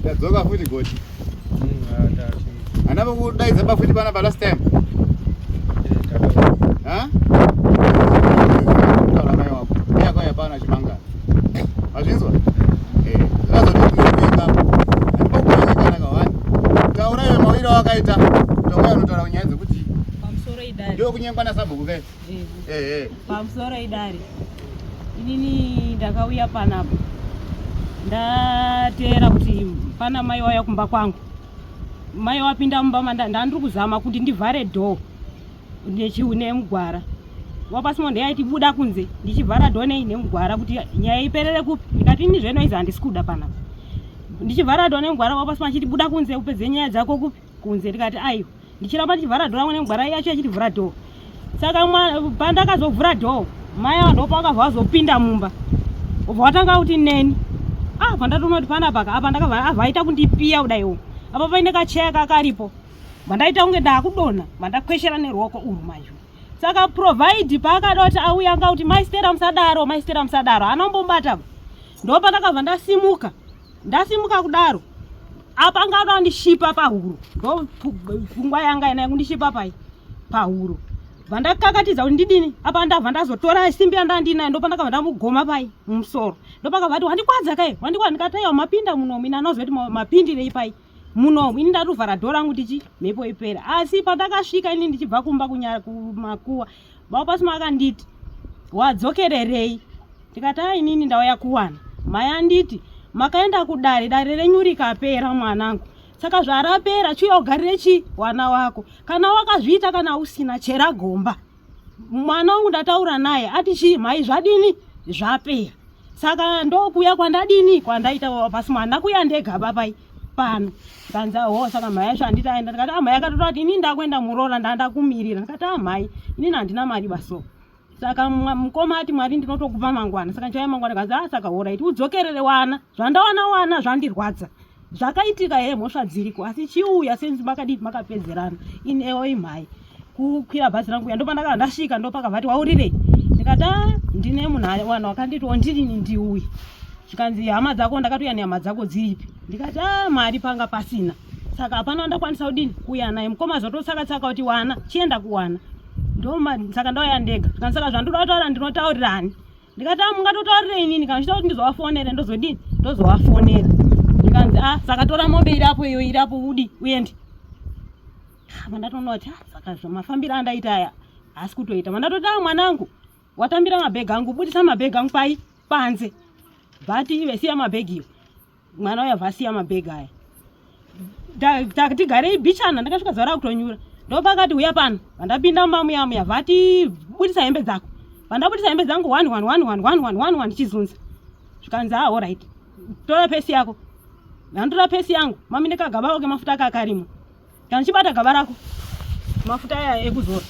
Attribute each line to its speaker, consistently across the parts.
Speaker 1: Tadzoka futi goti. Hana kudaidza ba futi pana pa last time. Ha? Taura mai wako. Iya kwa yapana chimanga. Mazvinzwa? Eh, zvazoti kuika. Ndipo kuika kana wani. Taura iwe mawiro wakaita. Tokaya unotaura nyaya dzekuti
Speaker 2: pamusoro idare.
Speaker 1: Ndio kunyengwa na sabhuku kai. Eh, eh.
Speaker 2: Pamusoro idare. Inini ndakauya panapa ndateera kuti pana mai wauya kumba kwangu. Mai wapinda mumba ndandiri kuzama kuti ndivhare door nemugwara. Wapasimo ndeyaiti buda kunze ndichivhara door nei nemugwara kuti nyaya iperere kupi. Ndikati ini zvenoizi handisi kuda panapa. Ndichivhara door nemugwara wapasimo achiti buda kunze upedze nyaya dzako kupi kunze. Ndikati aiwa. Ndichiramba ndichivhara door rangu nemugwara yacho yachiti vhura door. Saka pandakazovhura door mai ava ndopakabva vazopinda mumba ubva watanga kuti neni ah pandatoona kuti panapa apa ndakabva avaita kundipiya kudaiwo apa paine kacheya kakaripo mandaita kunge ndakudonha mandakweshera neruoko urwu manje. Saka provide paakada kuti auya anga kuti mai Stella musadaro, mai Stella musadaro haana kumbobata. Ndopandakabva ndasimuka ndasimuka kudaro apa anga ada kundishipa pahuro ndo pfungwa yanga inayo kundishipa pai pahuro bva ndakakatidza kuti ndidini apa ndabva ndazotora simbi yandandinayo ndopandakabva ndamugoma pai mumusoro ndopakabva ati wandikwadza kai wandikwadza ndikati aiwa mapinda munomu ini anoziva kuti mapindirei pai munomu ini ndatovhara dhoo rangu ndichi mhepo ipera asi pandakasvika ini ndichibva kumba kumakuwa baba pasima akanditi wadzokererei ndikati a inini ndauya kuwana mai anditi makaenda kudare dare renyu rikapera mwanangu saka zvarapera chiuya ugarire chi wana wako kana wakazviita kana usina chera gomba mwana wangu ndataura naye ati chii mhai zvadini zvapera saka ndokuya kwandadini kwandaita pasi mwana kuya ndega babai pano kanzi aho saka mhai yacho handiti aenda ndikati amhai ah, akatotaura kuti ini ndakuenda muroora ndandakumirira ndikati amhai ah, inini handina mari baso saka mukoma ati mwari ndinotokupa mangwana saka ndichauya mangwana kanzi ah saka horaiti udzokerere wana zvandawana wana zvandirwadza zvakaitika he mhosva dziriko asi chiuya senzi makadii makapedzerana inewo imhai kukwira bhazi rangu uya ndopandakava ndasvika ndopakavati waurirei ndikati ah, ndine munhu wanhu wakanditi ondirini ndiuye zvikanzi hama dzako ndakatouya nehama dzako dziripi ndikati a ah, mari panga pasina saka hapana wandakwanisa kudini kuuya naye mukoma zvototsaka tsaka kuti wana chienda kuwana ndoma saka ndauya ndega zvikanzi saka zvandoda kutaura ndinotaurirani ndikati a ah, mungatotaurire inini kana uchida kuti ndizovafonere ndozodini ndozovafonera ndikanzi a ah, saka tora mombe irapo iyo irapo udi uende mandatoona kuti saka zvamafambiro andaita aya haasi kutoita mandatoti a mwanangu watambira mabhegi angu budisa mabhegi angu pai panze but ive siya mabhegi iyo mwana uya vasiya mabhegi aya tigarei bichana ndakasvika zuva rakutonyura ndopakati uya pano vandapinda mumba muya muya vati budisa hembe dzako vandabudisa hembe dzangu one one one one one one one one ndichizunza zvikanzi ah alright tora pesi yako ndanditora pesi yangu mami ndikagaba oke mafuta aka akarimo kana chibata gaba rako mafuta aya ekuzora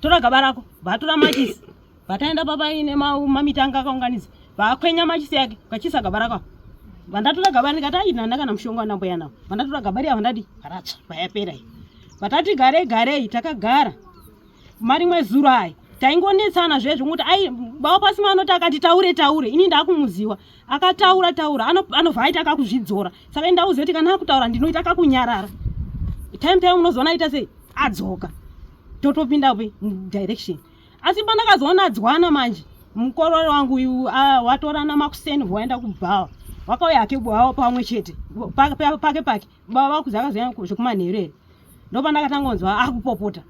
Speaker 2: tora gaba rako vatora machisi vataenda papaine mamitanga akaunganidza vakwenya machisi yake kachisa gaba rako vandatora gaba ndikati ainana kana mushonga wandamboya nawo vandatora gaba riya vandadi ratsva vayapera iyi vatati garei garei takagara marimwe zuro aya taingonetsana zvezvo kuti ai baba pasima anoti akati taure taure ini ndakumuziwa akataura taura anobva aita kakuzvidzora saka ini ndauziva kuti kana akutaura ndinoita kakunyarara time time unozoona aita sei adzoka totopinda direction asi pandakazoona adzwana manje mukororo wangu uyu watorana makuseni voenda kubhawa wakauya hake bwawa pamwe chete pake pake baba vakuzi akazouya zvekumanheru here ndopandakatangonzwa akupopota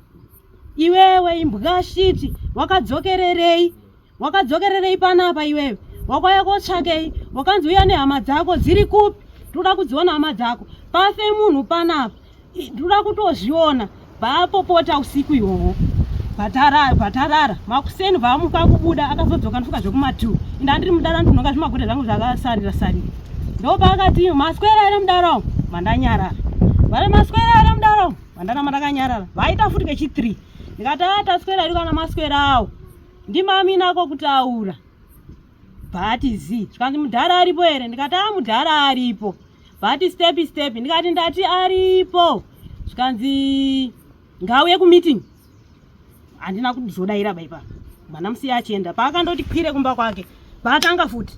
Speaker 2: iwewe imbwa shiti wakadzokererei wakadzokererei panapa iwewe wakauya kotsvakei wakanzi uya nehama dzako dziri kupi toda kudziona hama dzako pafe munhu panapa ndoda kutozviona vaapopota usiku ihwohwo vatarara makuseni vaamuka kubuda akazodzoka ndifuka zvekuma2 inda ndiri mudara ndinonga zvimagweta zvangu zvakasarira sarira ndopaakati maswera here mudara umu mandanyarara vari maswera here mudara umu mandaramba ndakanyarara vaita futi kechi3 ndikati a taswera iri kana maswera awo ndimaminako kutaura bhati zi zvikanzi mudhara aripo here ndikati a mudhara aripo bhati step step ndikati ndati aripo zvikanzi ngauye kumeeting handina kuzodaira baipa mwana musiya achienda paakandoti kwire kumba kwake paatanga futi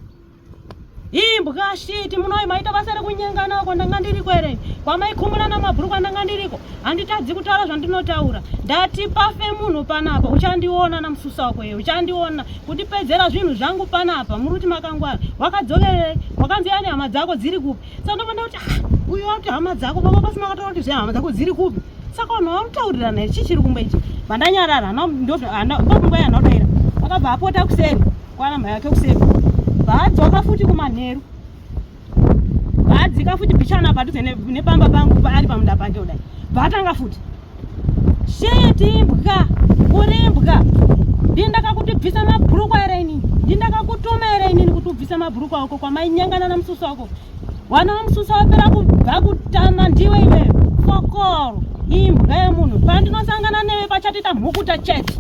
Speaker 2: Imbwa shiti munoi maita basa rekunyengana uko ndanga ndiriko here kwamaikumurana mabhurukwa ndanga ndiriko handitadzi kutaura zvandinotaura ndati pafe munhu panapa uchandiona namususa wako iye uchandiona kutipedzera zvinhu zvangu panapa muri kuti makangwara wakadzokererei wakanzi yani hama dzako dziri kupi saka ndobva kuti ah, uyu wakuti hama dzako baba pasina kataura kuti zve hama dzako dziri kupi saka vanhu varikutaurirana here chii chiri kumba ichi vandanyarara ndofunga yana kudaira akabva apota kuseri kwana mhai yake kuseri vaadzoka futi kumanheru vaadzika futi bichana padhuze nepamba pangu ari pamunda pake kudai vatanga futi sheti imbwa uri imbwa ndindakakuti bvisa mabhurukwa here inini ndindakakutuma here inini kuti ubvise mabhurukwa ako kwamainyangana namususu wako Wana wamususa wapera kubva kutama ndiwe iwe fokoro imbwa yemunhu pandinosangana newe pachatoita mhukuta chete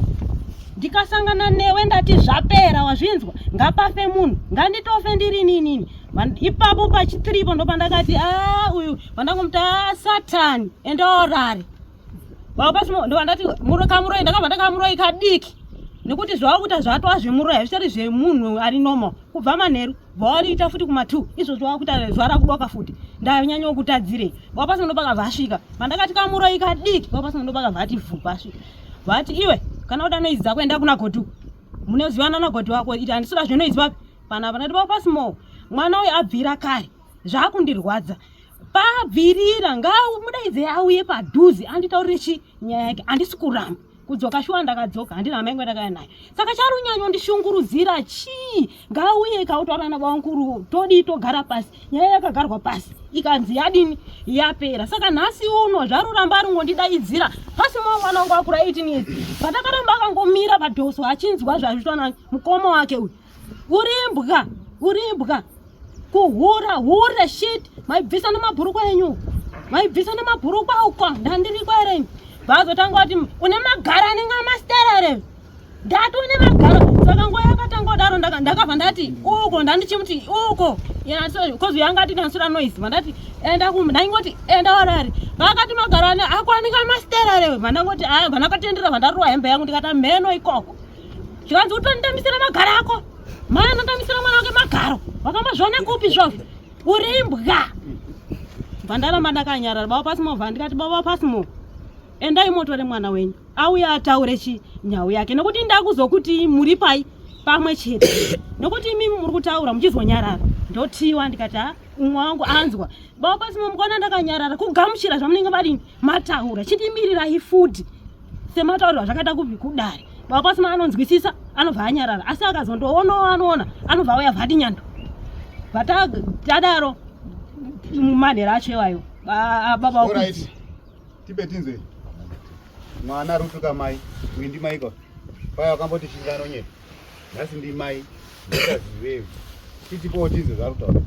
Speaker 2: ndikasangana newe ndati zvapera wazvinzwa ngapafe munhu nganditofe ndiri ninini ipapo pachitiripo ndopandakati a ah, uyu pandangomuti a ah, satani endaorare baba ndovandati kamuroyi ndakabva ndakamuroyi kadiki nekuti zvawakuita zvatova zvemuroyi hazvichari zvemunhu ari normal kubva manheru bvawariita futi kuma two izvozvo wakuita zuva rakudoka futi ndanyanya kutadzirei baba pasina ndopakabva asvika pandakati kamuroyi kadiki baba pasina ndopakabva ati vhu pasvika vati iwe kana uda noise dzako enda kuna gotu munozivana nagoti wako iti handisida zvenoise papi panapa ndati baba pasimo mwana uyu abvira kare zvakundirwadza pabvirira ngaamudaidze auye padhuze anditaurire chi nyaya yake handisi kuramba kudzoka shuwa ndakadzoka handina hama yangu yandakaya nayo saka chari unyanyondishungurudzira chii ngauye kautaura na bamukuru todii togara pasi nyaya yakagarwa pasi ikanzi yadini yapera saka nhasi uno zvaruramba arungondidaidzira pasi mo mwana wangu akura 18 years patakaramba akangomira padhoso achinzwa zvazvitwa na mukoma wake uyu urimbwa urimbwa kuhura hure shit maibvisa nemabhurukwa enyu maibvisa nemabhurukwa uko ndandiriko here vazotanga vati une magaro anenge amastera here ndati une magaro saka nguva yakatanga kudaro ndakabva ndati uko ndandichimuti uko kozi yanga ati ndansura noise vandati enda kumba ndaingoti enda warari vakati magaro ane ako anenge amastera here vandangoti aya vandakatendera vandaruwa hembe yangu ndikati mheno ikoko zvikanzi utonditambisira magaro ako mai anotambisira mwana wake magaro wakambozviona kupi zvozvo uri imbwa bva ndaramba ndakanyarara baba pasimo bva ndikati baba pasimo endai motore mwana wenyu auye ataure chi nhau yake nokuti ndakuzokuti muri pai pamwe chete nokuti imimi muri kutaura muchizonyarara ndotiwa ndikati ha umwe wangu anzwa baba pasimo mukaona ndakanyarara kugamuchira zvamunenge madini mataura chindimirirai futi sematauriro azvakaita kupi kudare baba pasima anonzwisisa anobva anyarara asi akazondoonawo anoona anobva auya vhati nyando vatadaro manhero acho iwayo baba
Speaker 1: Alright. Tipe tinzwe. Mwana ari kutuka mai, uyu ndimai kwa. Paya wakamboti shingano nye. Nhasi ndimai. Ndikazivewo. Titipowo tinzwe zvaari kutaura.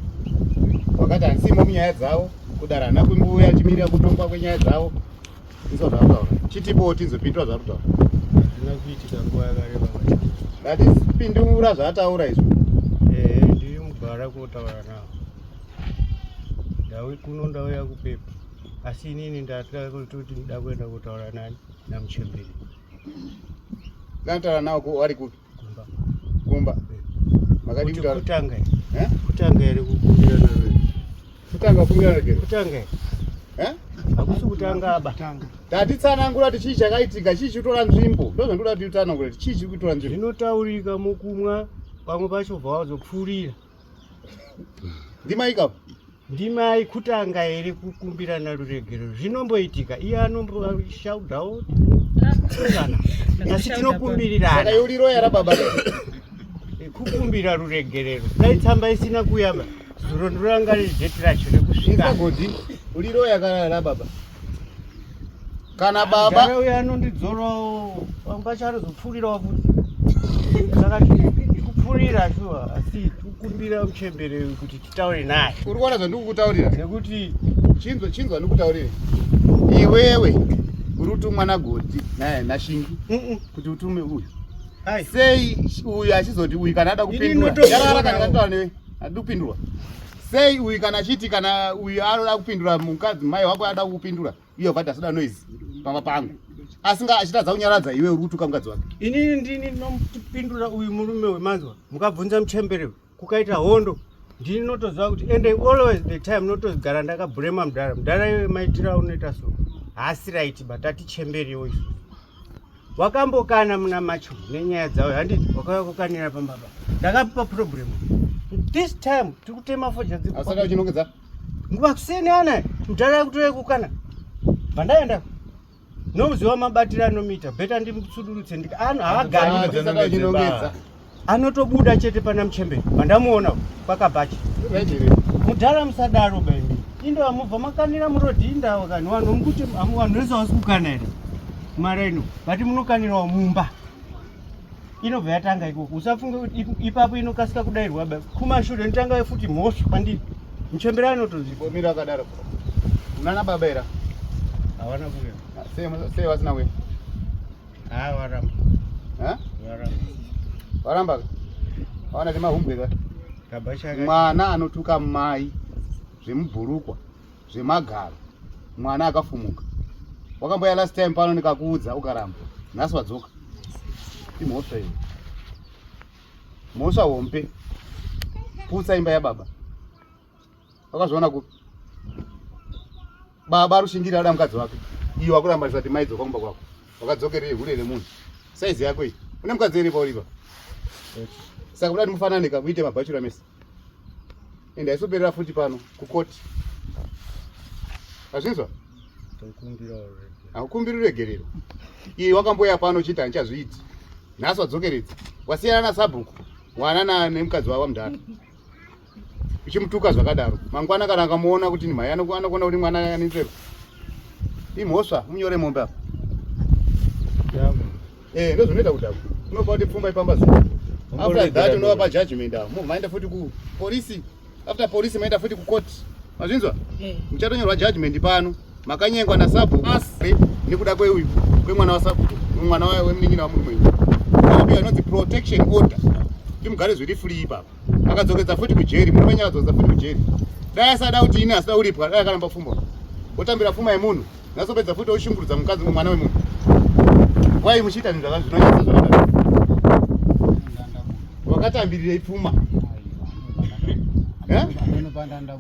Speaker 1: Wakati handisimo munyaya dzavo, kudara hana kumbouya achimirira kutongwa kwenyaya dzavo. Inzwa zvaari kutaura. Chitipowo tinzwe pindura zvaari kutaura.
Speaker 3: Hazvina kuitika nguva yakareba maningi.
Speaker 1: Ndatipindura zvaataura izvo.
Speaker 3: Eh, ndiri mugwara kotaura navo. Ndau kuno ndauya kupepa. Asi inini ndatya kutoti ndida kuenda kotaura nani namuchembere.
Speaker 1: Ndataura nawo ku wari kupi?
Speaker 3: Kumba.
Speaker 1: Kumba. Eh. Makadi kutaura.
Speaker 3: Kutanga. Eh? Kutanga here kukumbira nawe.
Speaker 1: Kutanga kukumbira nawe.
Speaker 3: Kutanga.
Speaker 1: Eh?
Speaker 3: Hakusi kutanga aba.
Speaker 1: Tatitsanangura kuti chii chakaitika, chii chikutora nzvimbo. Ndozvandinoda kuti utsanangure kuti chii chiri kutora nzvimbo.
Speaker 3: Zvinotaurika mukumwa pamwe pacho bva wazopfuurira.
Speaker 1: Ndimai ka?
Speaker 3: Ndimai kutanga here kukumbirana ruregerero? Zvinomboitika. Iye anomboshaudhawo kana asi tinokumbirirana.
Speaker 1: Saka iwe uri roya rababa.
Speaker 3: Eh, kukumbira ruregerero. Dai tsamba isina kuyaba. Zuro ndoranga riri date racho rekusvika.
Speaker 1: Godhi, uri roya kana rababa. Kana baba
Speaker 3: Gara uya anondidzorawo pamwe pacho anozopfuurirawo futi. Saka tikupfuurira shuwa asi tikukumbira muchembere uyu kuti titaure naye.
Speaker 1: Uri kuona zvandikukutaurira?
Speaker 3: Nekuti
Speaker 1: chinzwa chinzwa ndikutaurire. Iwewe uri kutumwa naGodhi naye naShingi kuti utume uyu. Sei uyu achizoti uyu kana ada kupindura. Yarara kana ndataura newe. Handidi kupindurwa. Sei uyu kana achiti kana uyu anoda kupindura mukadzi mai wako ada kukupindura. Iye vati asida noise pamba pangu. Asinga achitadza kunyaradza iwe uri kutuka mukadzi wake.
Speaker 3: Inini ndini ndinomupindura uyu murume wemanzwa. Mukabvunza muchembere kukaita hondo. Ndinotoziva kuti ende always the time notogara ndakabhurema mudhara. Mudhara iwe maitiro aunoita so haasi right but atichemberewo isusu. Wakambokana muna macho nenyaya dzawo handiti wakauya kukanira pambaba. Ndakapipa problem. This time tiri kutema fodya
Speaker 1: dziri. Asaka uchinongedza.
Speaker 3: Nguva kuseni ana mudhara akutouya kukana. Bvandaenda. Nomuziva mabatiro anomuita beta ndimutsudurutse ndika ano haagari anotobuda chete pana muchembere pandamuona kwakabhachi mudhara musadaro baimi indo amubva makanira murodhi indawa kani vanhu mukuti vanhu vese vasi kukana here maraino but munokanirawo mumba inobva yatanga ikoko usafunge kuti ipapo inokasika kudairwa ba kumashure inotanga futi mhosva kwandiri muchembere anotozvimira
Speaker 1: akadaro unana baba era
Speaker 3: hawana kuuya
Speaker 1: sei vasina kuuya
Speaker 3: ha varamba
Speaker 1: varamba varamba vaona semahumbwe ka mwana anotuka mai zvemubhurukwa zvemagaro mwana akafumuka wakamboya last time pano ndikakuudza ukaramba nhasi wadzoka imhosva iyo mhosva hombe putsa imba yababa wakazviona kupi baba arushingira ada mukadzi wake iyo wakuramba zati mai dzoka kumba kwako wakadzokerei hure remunhu saizi yako iyi une mukadzi here pauripa saka kuda kuti mufanane ka muite mabhachura mese ende aisoperera futi pano kukoti azvinzwa hakukumbiri ruregerero iye wakamboya pano uchiti handichazviiti nhasi wadzokeredza wasiyana nasabhuku mwana nemukadzi wavo mudhara uchimutuka zvakadaro mangwana kana akamuona kuti mhai anokuona kuti mwana anetsero imhosva munyore mombe apa eh ndozvinoita kuti apo unopa kuti pfumba ipamba zii after that unovapa judgment avo maenda futi kupolisi after polisi maenda futi kucourt mazvinzwa eh. muchatonyorwa judgment pano makanyengwa nasabhuku asi nekuda kweuyu kwemwana wasabhuku mwana wemunin'ina wamurume uyu unopiwa inonzi protection order kuti mugare zviri free ipapa akadzokedza futi kujeri murume wenyu akadzokedza futi kujeri dai asada kuti ini asida kuripwa dai akaramba pfumba wotambira pfuma yemunhu nasopedza futi oshungurudza mukadzi mwana wemunhu wai muchiita zvinhu zvakazvinonyasa zvakadaro wakatambirirei pfuma eh?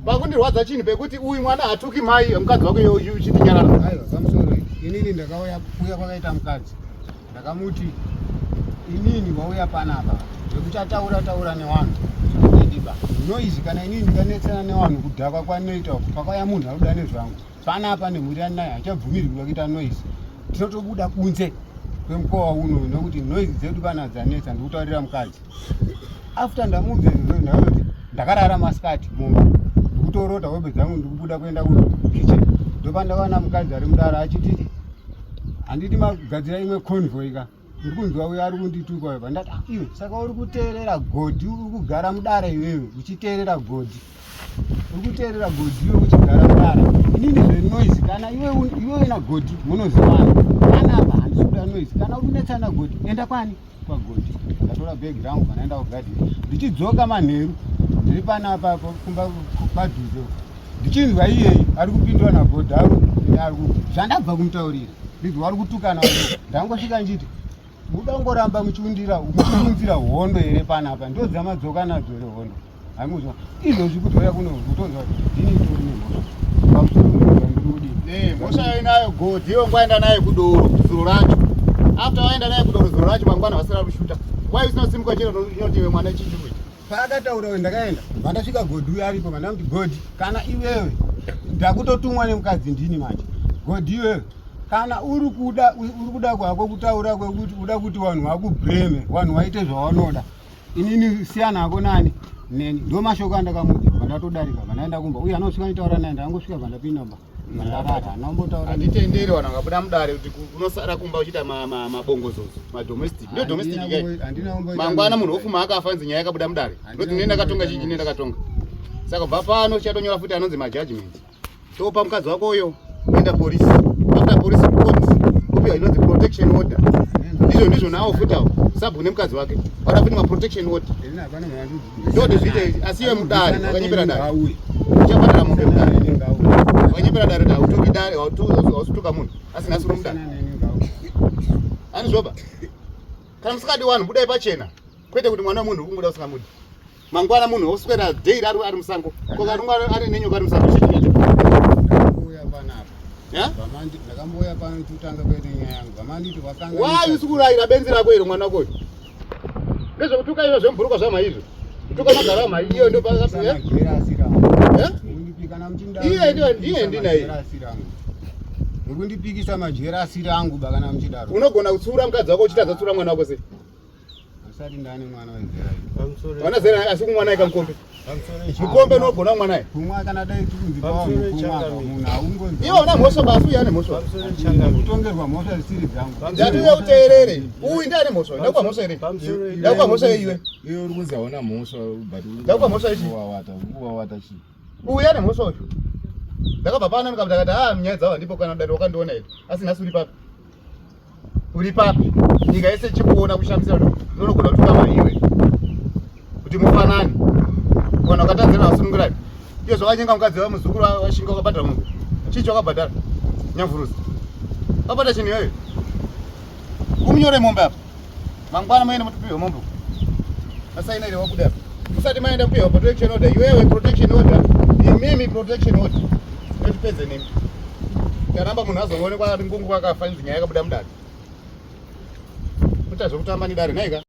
Speaker 1: pakundirwadza chinhu pekuti uyu mwana hatuki mai mukadzi wake uchitinyarara
Speaker 3: pamusoro inini ndakauya kuuya kwakaita mukadzi Ndakamuti inini wauya panapa zvekuchataura taura newanhu zvakudiba noise kana inini ndikanetsana newanhu kudhakwa kwanoita uku pakauya munhu akuda nezvangu panapa nemhuri yandinayo haichabvumirwi kuita noise tinotobuda kunze kwemukova uno nekuti noise dzedu pana dzanetsa ndikutaurira mukadzi after ndamuudza izvozvo ndakatoti ndakarara masikati mumba ndikutorota hope dzangu ndikubuda kuenda kukitchen ndopandakaona mukadzi ari mudara achititi handiti magadzira imwe convoy ka ndiri kunzwa uyo ari kundituka uyo pandati ah, iwe saka uri kuteerera godhi uri kugara mudare iwewe uchiteerera godhi uri kuteerera godhi iwe uchigara mudare inini zvenoise kana iwe iwewe nagodhi munozivana panapa handisi kuda noise kana uri kunetsana godhi enda kwani kwagodhi ndatora bhegi rangu kanaenda kugadheni ndichidzoka manheru ndiri panapa kumba padhuze ndichinzwa iyeyi ari kupindwa nagodharu ari zvandabva kumutaurira ndinzwa ari kutukana ndangosvika ndichiti muda kungoramba muchiundira muchiunzira hondo here panapa ndodzamadzoka nadzo here hondo haimuzwa izvozvi kudzoya kuno kutonzwa ndini nditori nemhosva pamusoro ndiri kudii
Speaker 1: eh, mhosva yainayo godhi iwe ngwaenda naye kudoro zuro racho after waenda naye kudoro zuro racho mangwana vasira kushuta why usina kusimuka chero inoti iwe mwana chichiwe
Speaker 3: paakataura uyu ndakaenda vandasvika godhi uyo aripo vandamuti godhi kana iwewe ndakutotumwa nemukadzi ndini manje godhi iwewe kana uri kuda uri kuda kwako kutaura kwekuti uda kuti vanhu vakubreme vanhu vaite zvavanoda inini siyana hako nani neni ndo mashoko andakamudza vandatodarika vandaenda kumba uye anosvika nditaura naye ndangosvika vandapinda mba vandarara anombotaura
Speaker 1: handitenderi vanhu vakabuda mudare kuti unosara kumba uchiita mabongozozo madomestic ndo domestic mangwana munhu wofuma akafa nzi nyaya yakabuda mudare ndoti ndine ndakatonga chinji ndine ndakatonga saka kubva pano chatonyora futi anonzi majudgment topa mukadzi wako uyo kuenda polisi after police report opiwa inonzi protection order ndizvo ndizvo nawo futi awo sabhuku nemukadzi wake vada futi maprotection order ndoti zviite asi iwe mudare wakanyepera dare uchabhadhara mombe mudare wakanyepera dare kuti hautuki dare hautuka munhu asi nhasi uri mudare anizvoba kana musingadi wanhu budai pachena kwete kuti mwana wemunhu uri kungoda usingamudi. Mangwana munhu oswera day ari ari musango. Ko karumwa ari nenyoka ari musango chii chinoita?
Speaker 3: Ndakambouya panapa.
Speaker 1: Yeah?
Speaker 3: Vamandi ndakambouya pano chitanga kuita nyaya yangu. Vamanditi wakanga
Speaker 1: Why usi kurayira benzi rako iro mwana wako uyu? Ngezvekutuka izvo zvemubhurukwa zvamai izvo. Kutuka magaro amai iyo ndo pa
Speaker 3: eh?
Speaker 1: Eh? Iye ndiye ndiye ndinaye.
Speaker 3: Mukundipikisa majera asiri angu ba kana muchidaro.
Speaker 1: Unogona kutsiura mukadzi wako uchitadza kutsiura mwana wako sei?
Speaker 3: Asati ndane mwana wezera iri.
Speaker 1: Wana zera asi kumwa naye kamukombe. Mukombe unogona kumwa naye.
Speaker 3: Kumwa kana dai tikunzi pawa kumwa munhu haungonzi.
Speaker 1: Iwe una mhosva basi uyu ane mhosva.
Speaker 3: Kutongerwa mhosva zisiri dzangu.
Speaker 1: Ndati uye uteerere. Uyu ndiye ane mhosva. Ndakupa mhosva here? Ndakupa mhosva iwe.
Speaker 4: Iwe uri kunzi hauna mhosva but
Speaker 1: Ndakupa mhosva ichi.
Speaker 4: Kuwawata, kuwawata chii?
Speaker 1: Uyu ane mhosva uyu. Ndakabva pano ndikati ah nyaya dzavo ndipo kana dai wakandiona here. Asi nhasi uri papi? Uri papi? Nyika yese ichikuona kushamisira kuti unogona kutuka maiwe kuti mufanane. Kana ukatadzira vasunungurai. Iyo zvakanyenga mukadzi wamuzukuru washinga wakabhadhara mombe. Chii chawakabhadhara? Nyamvuruzi. Wabhadhara chinhu iyoyo. Umunyore mombe apa. Mangwana muende mutipihwe mombe. Asaina ile wabuda apa. Musati maenda kupiwa protection order. Iwewe protection order. Imimi protection order. Ngatipedze nemi. Taramba munhu azoonekwa ari ngungu akafa inzi nyaya yakabuda mudare. Kuita zvekutamba nedare nhaika.